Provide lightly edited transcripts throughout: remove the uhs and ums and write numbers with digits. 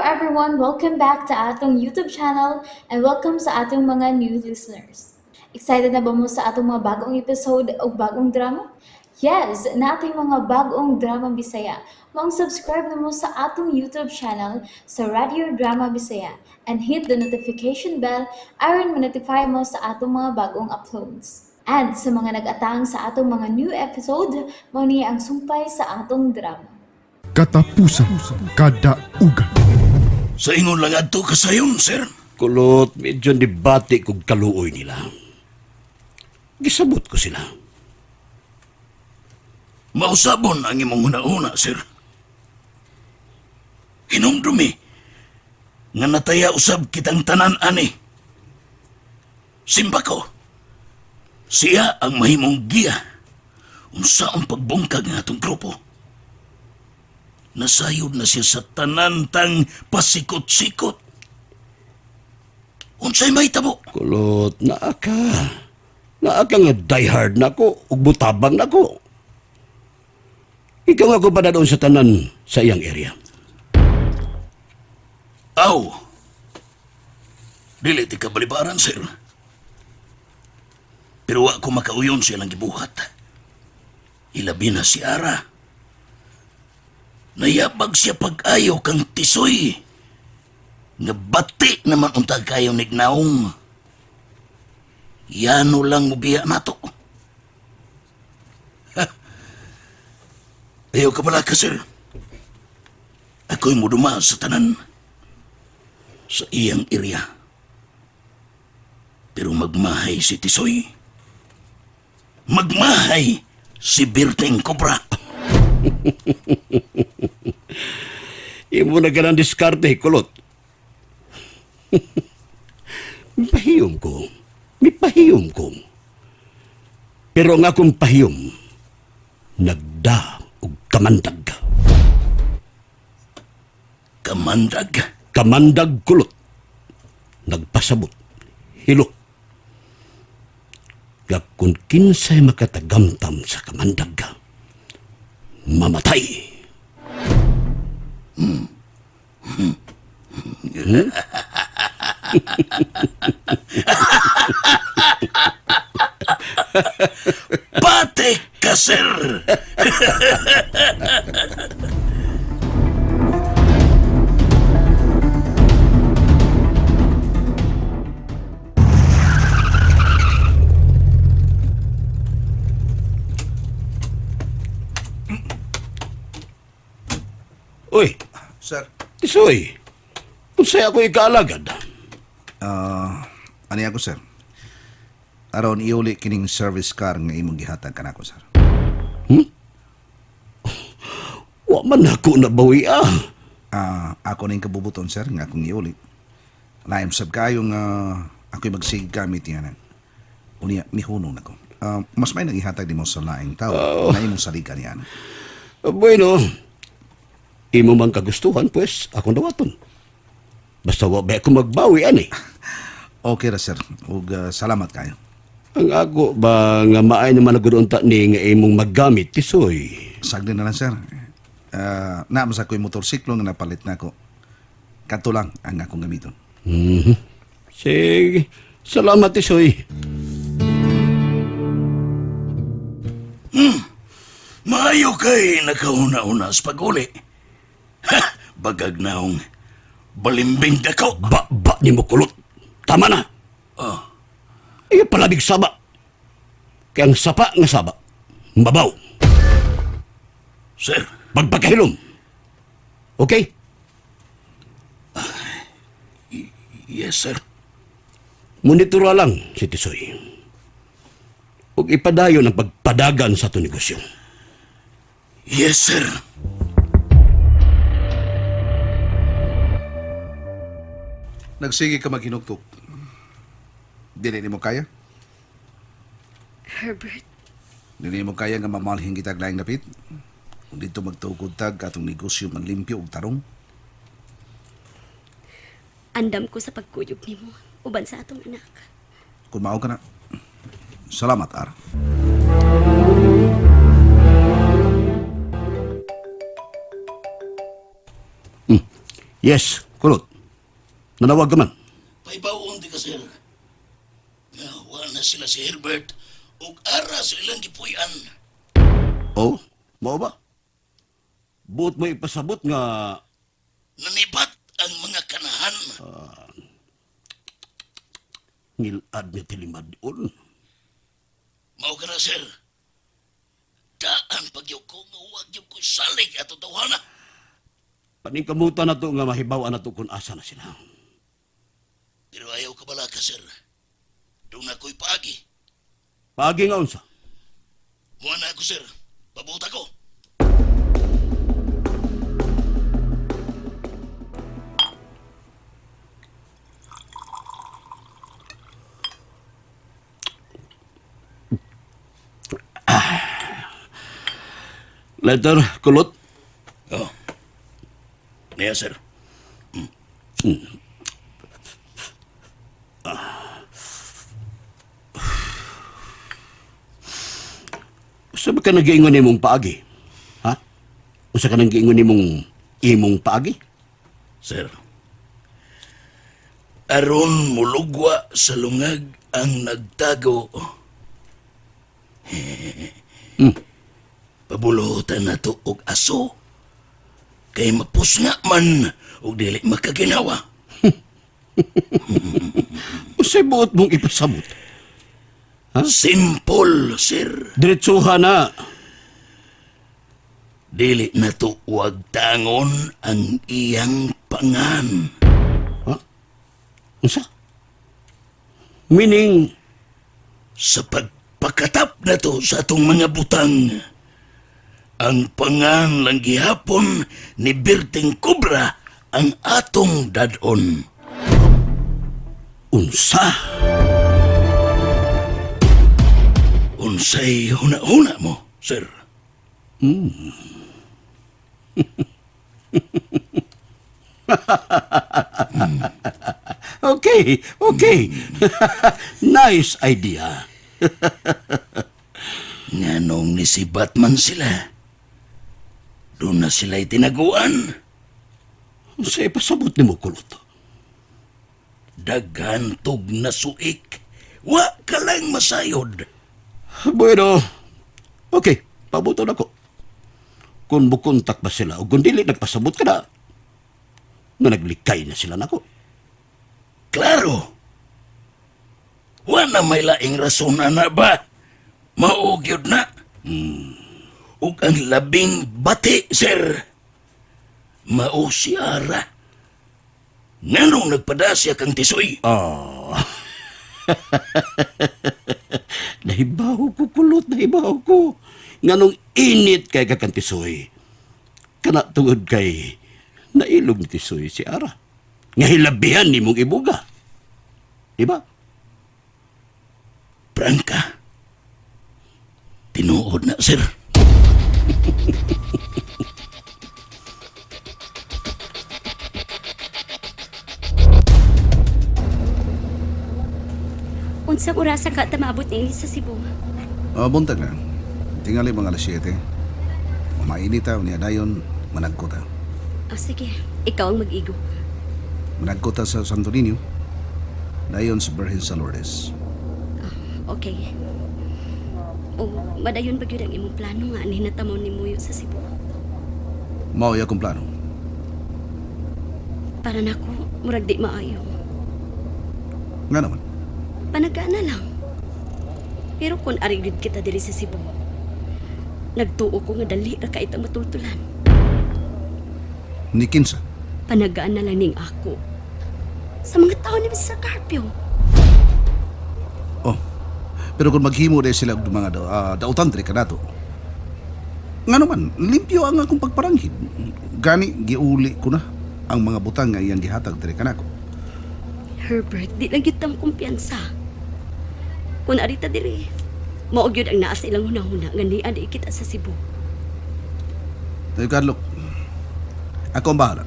everyone! Welcome back to atong YouTube channel and welcome sa atong mga new listeners. Excited na ba mo sa atong mga bagong episode o bagong drama? Yes, nating mga bagong drama Bisaya. Maong subscribe na mo sa atong YouTube channel sa Radio Drama Bisaya and hit the notification bell aron ma-notify mo sa atong mga bagong uploads. And sa mga nag-atang sa atong mga new episode, mao ni ang sumpay sa atong drama. Katapusan Kadaugan. Sa ingon lang adto kasayon, sir. Kulot, medyo debate kog kaluoy nila. Gisabot ko sila. Mausabon ang imong huna-huna, sir. Hinumdumi nga nataya usab kitang tanan ani. Simba ko. Siya ang mahimong giya unsa ang pagbungkag ng atong grupo. Nasayod na siya sa tanan tang pasikot-sikot. Unsay mahitabo? Kulot, naa ka. Naa ka nga diehard na ko, ug butabang na ko. Ikaw nga ko pa doon sa tanan sa iyang area. Aw. Dili ti kabalibaran, sir. Pero wa ko makauyon siya lang gibuhat. Ilabi na si Ara. Nayabag siya pag-ayo kang tisoy. Nga bati naman unta kayo nignaong. Yano lang mubiya nato. Ha. Ayaw ka pala ka, sir. Ako'y muduma sa tanan sa iyang area. Pero magmahay si Tisoy. Magmahay si Birteng Cobra. Imo na ganang diskarte, kulot. Mipahiyom ko. Mipahiyom ko. Pero ang akong pahiyom, nagda og kamandag. Kamandag. Kamandag kulot. Nagpasabot. Hilo. Nga kung kinsay makatagamtam sa kamandag, mamatay. Hmm? Pate ka, sir! Uy, Sir, Tisoy, unsay ako ikaalagad? Ani ako, sir. Aron iuli kining service car nga imong gihatag kanako, sir. Wa man ako nabawi ah. Ako ning kabubuton, sir, nga akong iuli. Laim sab kayo nga ako'y magsige gamit niya. Unya mihunong nako. Mas may nang ihatag nimo sa laing tao na imong saligan niya. Bueno, imo man kagustuhan, pues, akong dawaton. Basta wa ba ako magbawi, ani. Okay ra, sir. Ug salamat kayo. Ang ako ba nga maay naman agud unta ni nga imong maggamit, Tisoy. Sagdi na lang, sir. Naa man sa ako'y motorsiklo nga napalit nako. Kadto lang ang akong gamiton. Sige, salamat, Tisoy. Maayo kay nakahuna-una sa pag-uli. Ha! Bagag naong balimbing dako. Ba, ba ni mo kulot. Tama na. Oh, Iyo palabig saba. Kaya ang sapa nga saba, mabaw, sir, pagpakahilom. Okay? Yes, sir. Monitora lang si Tisoy. Ug ipadayon ang pagpadagan sa ato negosyo. Yes, sir. Nagsige ka maghinuktok. Dili nimo kaya? Herbert, Dili mo kaya nga mamalhin kitag laing dapit? Kung dito magtukod tag atong negosyo manlimpyo og tarong. Andam ko sa pagkuyog nimo uban sa atong anak. Kung mao ka na. Salamat, Ar. Yes, Kulot. Nanawag ka man. Paibawon di ka, sir. Nga, wa na sila si Herbert ug ara sa ilang gipuy-an. Oh, mao ba? Buot mo ipasabot nga Nanibat ang mga kanahan. ngilad nga tilimadon. Mao ka na, sir. Daan pagyaw ko nga wag gyud ko salig ato tawhana. Paningkamutan na to nga mahibaw-an na to kung asa na sila. Pero ayaw ka bala ka, sir. Doon ako'y paagi. Paagi nga unsa. Muha na ako, sir. Pabuta ko. Letter, kulot. Oh. Niya, sir. Usa ba ka nagiingon nimong paagi? Ha? Usa ka nang giingon nimong imong paagi? Sir. Aron mulugwa sa lungag ang nagtago. Pabulutan na to og aso. Kay mapusnga man og dili makaginawa. Usay buot mong ipasabot? Simple, sir. Diretsuha na. Dili na to wag tangon ang iyang pangan. Ha? Unsa? Meaning, Sa pagpakatap na to sa atong mga butang, ang pangan lang gihapon ni Berting Cobra ang atong dadon. unsa? Unsay huna-huna mo, sir? Okay, okay. Nice idea. Nganong ni si Batman sila? Doon na sila itinaguan. Unsay ipasabot nimo kulot? Daghan tog na suik. Wa ka lang masayod. Bueno, okay, pabuto na ko. Kung mukontak ba sila o kung dili nagpasabot ka na, nga naglikay na sila nako. Klaro. Wa na may laing rason ana ba? Mao gyud na. Ug ang labing bati, sir. Mao si Ara. Nganong nagpadasya kang tisoy? Ah. Nahibaw ko, kulot, nahibaw ko. Nganong init kay kakantisoy. Kana tungod kay nailog ni tisoy si Ara. Nga hilabihan ni mong ibuga. Di ba? Prangka. Tinuod na, sir. Unsang orasa ka tamabot niini sa Cebu? Oh, buntag na. Tingali mga alas 7. Mainit ta, unya dayon, managko ta. Oh, sige, ikaw ang mag-igo. Managko ta sa Santo Niño. Dayon sa Birhen sa Lourdes. Okay. O, madayon ba gyud ang imong plano nga anhin na ni Muyo sa Cebu? Mao akong plano. Para nako, murag di maayo. Nga naman. Panagaan na lang. Pero kung ari gyud kita diri sa Cebu, nagtuo ko nga dali ra kay ta matultulan. Ni Kinsa. Panagaan na lang ning ako. Sa mga tao ni Mr. Carpio. Oh. Pero kung maghimo dahil sila og mga dautan diri kanato. Nga naman, limpyo ang akong pagparanghid. Gani giuli ko na ang mga butang nga iyang gihatag diri kanako. Herbert, di lang gyud tang kumpiyansa. Kung ari ta diri, mao gyud ang naa sa ilang hunahuna nga niya di kita sa Cebu. Tayo Carlo, ako ang bahala.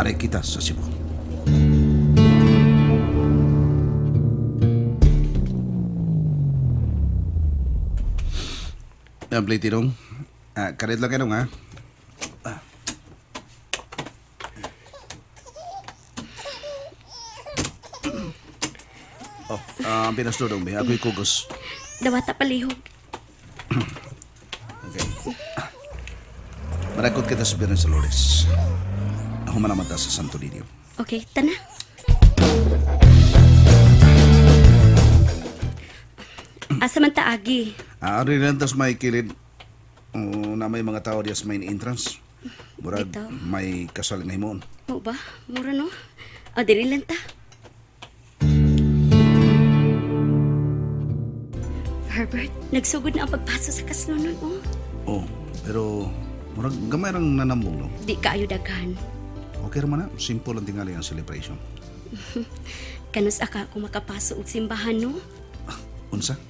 Aray kita sa Cebu. Ang plate dong. Ah, karit lang kayo ha. Oh, ah, ang pinasdodong be. Ako'y kugos. Dawata palihog. Okay. Managkot kita sa Birhen sa Lourdes. Ako man naman ta sa Santo Niño. Okay, tana. Asa man ta agi? Ah, ari lang tas may kilid. Oh, na may mga tao diya sa main entrance. Murag Bitaw. may kasal nga himuon. Mo ba? Mura no? O, dili lang ta. Herbert, nagsugod na ang pagpaso sa kaslonon, oh. Oh, pero murag gamay rang nanambong no. Di kaayo daghan. Okay ra man na, simple lang tingali ang celebration. Kanus aka ako makapaso og simbahan, no? Unsa?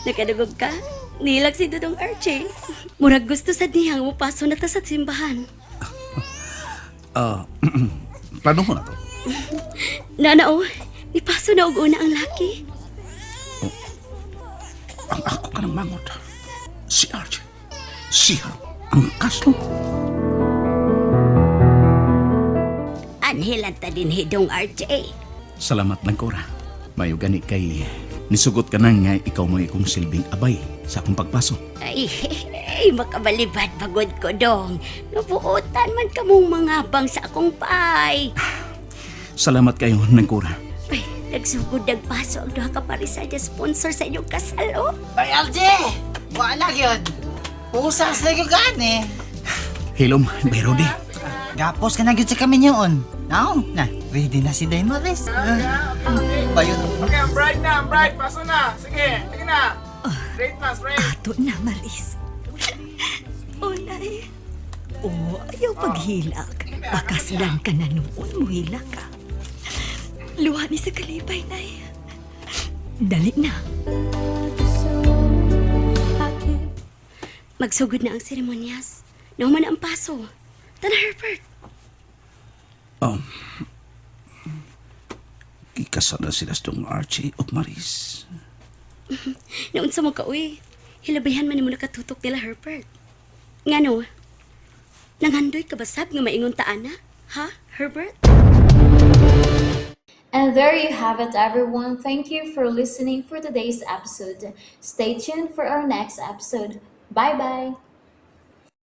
Nakadugog ka? Nilag si Dudong Archie. Murag gusto sa niyang mupaso na ta sa simbahan. Ah, plano ko na to. Nana, oh, nipaso na og una ang laki. Ang ako ka ng mangot. Si Archie. Siya ang kaslo. Anhilan ta din hidong Archie. Salamat lang, Cora. Mayo gani kay nisugot ka na nga ikaw mo ikong silbing abay sa akong pagpaso. Ay, ay, makabalibad pagod ko dong. Nabuotan man kamong mga bang sa akong pay. Salamat kayo ng Cora. Ay, nagsugod nagpaso ang duha ka parisada sponsor sa inyong kasal, oh. Ay, LJ! Wala yun. Usas na yung gani. Hilom, Bay Rudy. Gapos ka na gyud sa kami niyoon. Now, na, ready na si Day Maris. Bayo. Okay, I'm bright na, I'm bright. Paso na. Sige, sige na. Straight na, straight. Ato na, Maris. Unay. Oh, ayaw paghilak. Pakaslan ka na noon, muhilak ka. Luha ni sa kalipay, Nay. Dali na. Magsugod na ang seremonyas. Nahuman na ang paso. Tana, Herbert. Oh. Gikasal na sila sa dong Archie ug Maris. Naunsa mo ka, uy. Hilabihan man nimo nakatutok nila, Herbert. Ngano? Nanghandoy ka ba sab nga maingon ta ana? Ha, Herbert? And there you have it, everyone. Thank you for listening for today's episode. Stay tuned for our next episode. Bye bye.